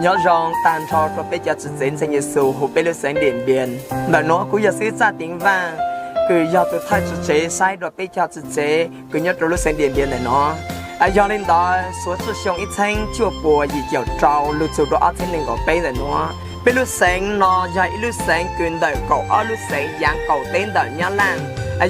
Nyob zoo tag nrho rau peb cov txiv tsev ntseeg Yexus huv peb lub xeev Diam Npias. Ntawm nuav kuv yog xib hwb Txaj Teev Vaj, kws yog tus thawj tswv tsev saib dua peb cov txiv tsev kws nyob rua lub xeev Diam Npias ntawm nuav. Yog li ntawd, suav txij xyoo ib txheeb cuaj puas yim caum rau lug txug dua ob txheeb neeg nkaum peb ntawm nuav, peb lub xeev no yog ib lub xeev kws ntawm kaum ob lub xeev yaav qaum teb ntawm Nyab Laaj.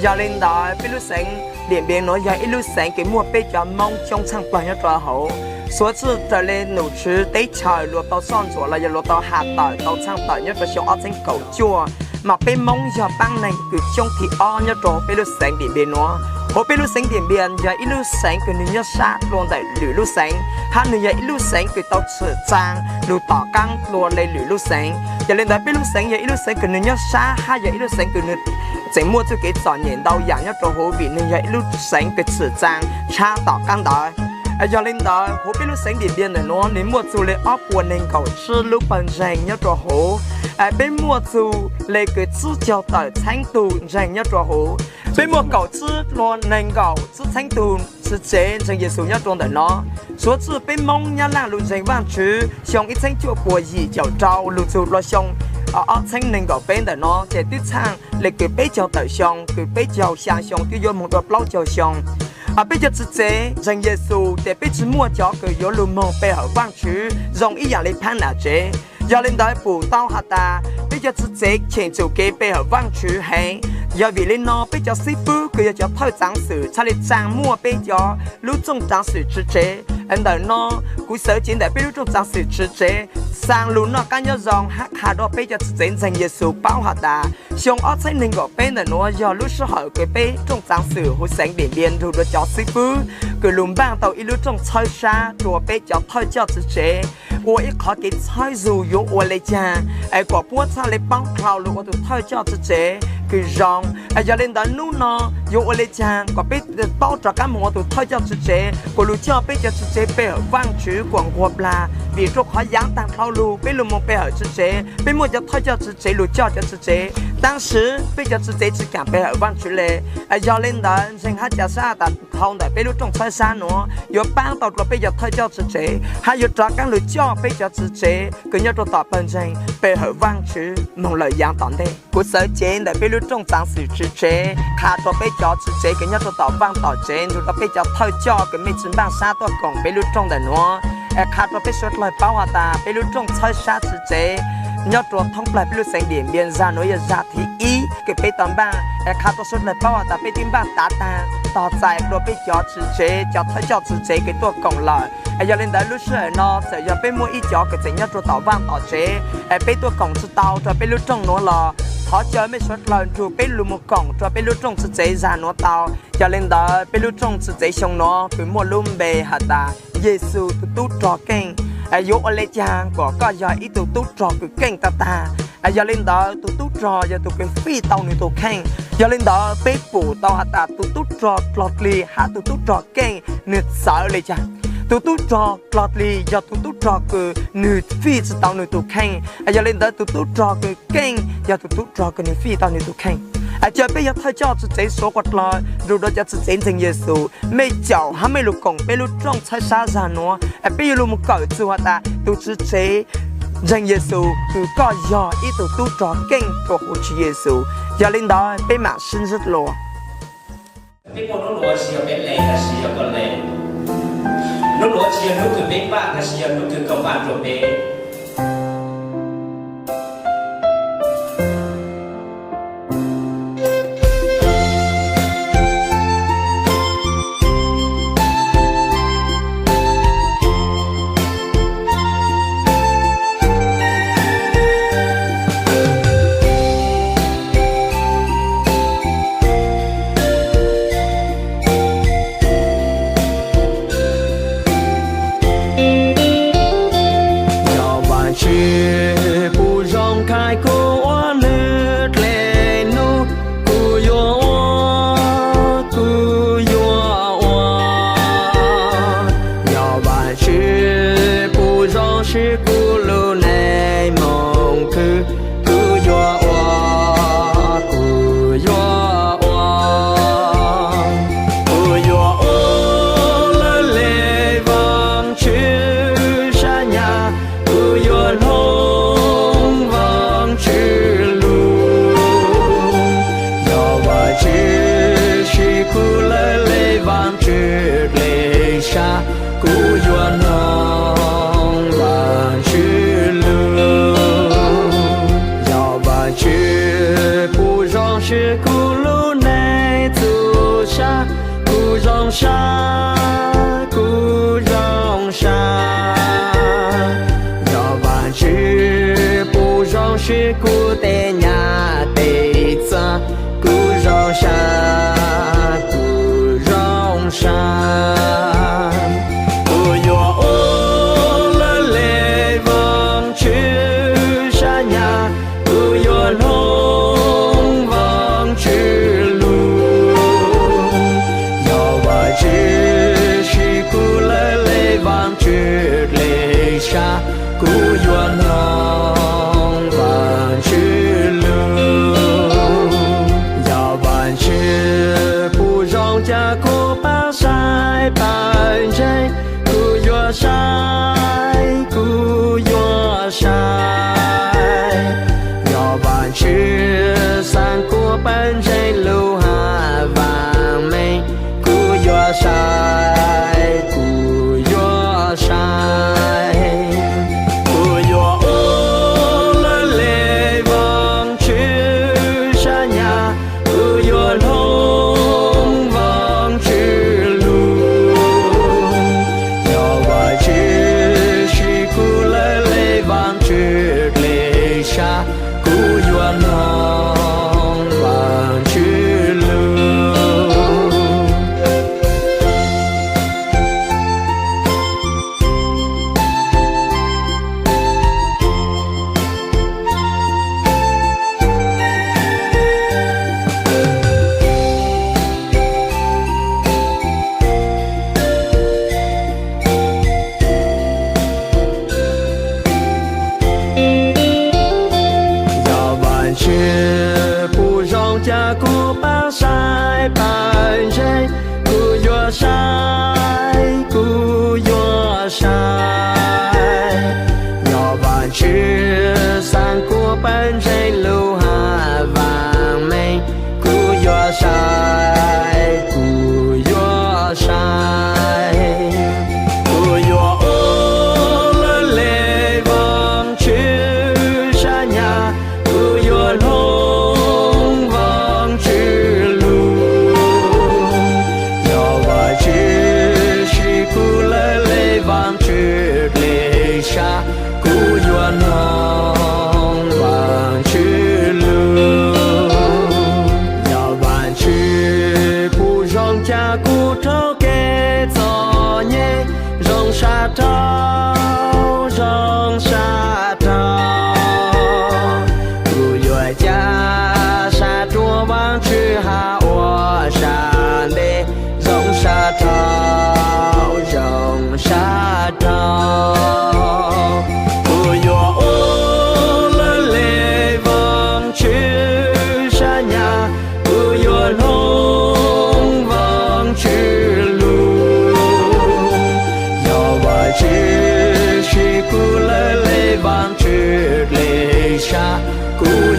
Yog li ntawd, peb lub xeev Diam Npias nuav yog ib lub xeev kws muaj peb cov Moob coob txhaaj plawg nyob rua hauv. Suav txij raws le nom tswv teb chaws luas tau soj ntsuam los yog luas tau has tawm tau txhaaj tawm nyob rua xyoo ob txheeb kaum cuaj, mas peb Moob yog paab neeg kws coob thib ob nyob rua peb lub xeev Diam Npias nuav. Huv peb lub xeev Diam Npias yog ib lub xeev kws nwg nyob sab dlua ntawm lwm lub xeev, hab nwg yog ib lub xeev kws tau txhim txaa lug tom qaab dlua le lwm lub xeev. Yog li ntawd, peb lub xeev yog ib lub xeev kws nwg nyob sab hab yog ib lub xeev kws nwg tseem muaj txuj kev txom nyem ntau yaam nyob rua huv vim nwg yog ib lub xeev kws txhim txaa tshab tom qaab ntawd. Yog li ntawd, huv peb lub xeev Diam Npias ntawm nuav nwg muaj txug le ob puas neeg nkaum tsib lub pawg ntseeg nyob rua huv. Peb muaj txug le kws tsib caug tawm txheeb tug ntseeg nyob rua huv. Peb muaj kaum tsib dlua neeg nkaum tsib txheeb tug txiv tsev ntseeg Yexus nyob rua ntawm nuav. Suav txij peb Moob Nyab Laaj lug ntseeg Vaajtswv xyoo ib txheeb cuaj puas yim caum rau lug txug dlua xyoo ob txheeb neeg nkaum peb ntawm nuav ces twb txhaaj le kws peb caug tawm xyoo, kws peb caug xyaa xyoo twb yuav moog dua plaub caug xyoo. Peb cov txiv tsev ntseeg Yexus ces peb tsi muaj cov kws yuav lug moog pe hawm Vaajtswv zoo ib yaam le phaab nam tsev. Yog li ntawd, pum tau has tas peb cov txiv tsev cheem tsum kev pe hawm Vaajtswv heev. Yog vim le nuav, peb cov xib fwb kws yog cov thawj tsaav xwm txhaj le tsaa muaj peb cov lub rooj tsaav xwm tswv tsev. Ntawm nuav, kuv xav cev ntawm peb lub rooj tsaav xwm tswv tsev xaa lug noj qaab nyob zoo hab qha dlua peb cov txiv tsev ntseeg Yexus paub has tas xyoo ob txheeb neeg nkaum peb ntawm nuav yog lub sij hawm kws peb rooj tsaav xwm huv xeev Diam Npias nrug dlua cov xib fwb kws lug npaaj tau ib lub rooj txhawb sab rua peb cov thawj coj txiv tsev ua ib qhov kev txhawb zug yuav ua le caag es kuas puab txhaj le paub dlhau lug ua tug thawj coj txiv tsev kws zoo. Yog li ntawd, nub nuav yuav ua le caag kuas peb paub rov qaab moog ua tug thawj coj txiv tsev kuas lug coj peb cov txiv tsev pe hawm Vaajtswv kuas nquag plag, vim rua qhov yaav taag dlhau lug peb lug moog pe hawm txiv tsev, peb muaj cov thawj coj txiv tsev lug coj cov txiv tsev, tab sis peb cov txiv tsev tsi kaam pe hawm Vaajtswv le. Yog li ntawd, ntseeg hab ca sab tas dhau ntawm peb lub rooj txhawb sab nuav yuav paab tau dlua peb cov thawj coj txiv tsev hab yuav rov qaab lug coj peb cov txiv tsev kws nyob rua tom pawg ntseeg pe hawm Vaajtswv moog lawm yaav tom ntej. Kuv xav cev ntawm peb lub rooj tsaav xwm tswv tsev qha dlua peb cov txiv tsev kws nyob rua tom vaaj tom tsev nrug dlua peb cov thawj coj kws mej tsi npaaj sab tuaj koom peb lub rooj ntawm nuav. Es qha dlua peb suav dlawg paub has tas peb lub rooj txhawb sab txiv tsev nyob rua thoob plawg peb lub xeev Diam Npias zag nuav yog zag thib ib kws peb tau npaaj. Es qha dlua suav dlawg paub has tas peb twb npaaj tav taag tog txais dlua peb cov txiv tsev, cov thawj coj txiv tsev kws tuaj koom lawm. Yog li ntawd, lub sij hawm nuav txawm yog peb muaj ib cov kws tseem nyob rua tom vaaj tom tsev es peb tuaj koom tsi tau rua peb lub rooj nuav los thov caw mej suav dlawg nrug peb lug moog koom rua peb lub rooj txiv tsev zag nuav tau. Yog li ntawd, peb lub rooj txiv tsev xyoo nuav kws muaj lub npe has tas Yexus tug tub rog keej. Yuav ua le caag kuas koj yog ib tug tub rog kws keej tag tag? Yog li ntawd, tug tub rog yog tug kws fij tau nwg tug kheej. Yog li ntawd, peb pum tau has tas tug tub rog dlog dlig hab tug tub rog keej nwg txawv le caag? Tug tub rog dlog dlig yog tug tub rog kws nwg fij tsi tau nwg tug kheej. Yog li ntawd, tug tub rog kws keej yog tug tub rog kws nwg fij tau nwg tug kheej. Ca peb yog thawj coj txiv tsev suav dlawg nrug dlua cov txiv tsev ntseeg Yexus, mej caum hab mej lug koom peb lub rooj txhawb sab zag nuav. Peb yuav lug moog kawm txug has tas tug txiv tsev ntseeg Yexus kws koj yog ib tug tub rog keej rua huv Tswv Yexus. Yog li ntawd, peb maam sib ntsib dlua. Peb muaj nub nuav tsi yog peb le tab sis yog koj le. Nub nuav tsi yog nub kws peb npaaj tab sis yog nub kws koj npaaj rua peb. sab, kuv yuav mloog Vaajtswv lug. Yog Vaajtswv pub zoo sib kuv lub neej txuj sab, kuv zoo sab, kuv zoo sab. Yog Vaajtswv pub zoo sib kuv tej nyaj tej txag, kuv zoo sab, kuv zoo sab. Kuv yuav ua lawv le Vaajtswv sab nyaj, kuv yuav mloog Vaajtswv lug. Yog Vaajtswv sib kuv lawv le Vaajtswv dlej sab, kuv yuav mloog Vaajtswv lug. Yog Vaajtswv pub zoo ca kuv pab saib pawg ntseeg, kuv yuav saib, kuv yuav saib. Yog Vaajtswv xaav kuv pawg ntseeg lub hab vaam meej, kuv yuav saib, kuv yuav saib. Kuv yuav ua lawv le Vaajtswv sab nyaj, kuv yuav mloog Vaajtswv lug. Yog Vaajtswv sib kuv lawv le Vaajtswv dlej sab, kuv yuav mloog Vaajtswv lug. Yog Vaajtswv pub zoo ca kuv pab saib pawg ntseeg, kuv yuav saib, kuv yuav saib. Yog Vaajtswv xaav kuv pawg ntseeg lub hab vaam meej, kuv yuav saib, kuv yuav saib. Kuv yuav ua lawv le Vaajtswv sab nyaj, kuv yuav mloog Vaajtswv lug. Yog Vaajtswv sib kuv lawv le Vaajtswv dlej sab, kuv yuav mloog Vaajtswv lug. Yog Vaajtswv pub zoo ca kuv rhaub kev txom nyem, zoo sab rau, zoo sab rau. Kuv yuav ca sab rua Vaajtswv hab ua sab ntej, zoo sab rau, zoo sab rau. Kuv yuav ua lawv le Vaajtswv sab nyaj, kuv yuav mloog Vaajtswv lug. Yog Vaajtswv sib kuv lawv le Vaajtswv dlej sab, kuv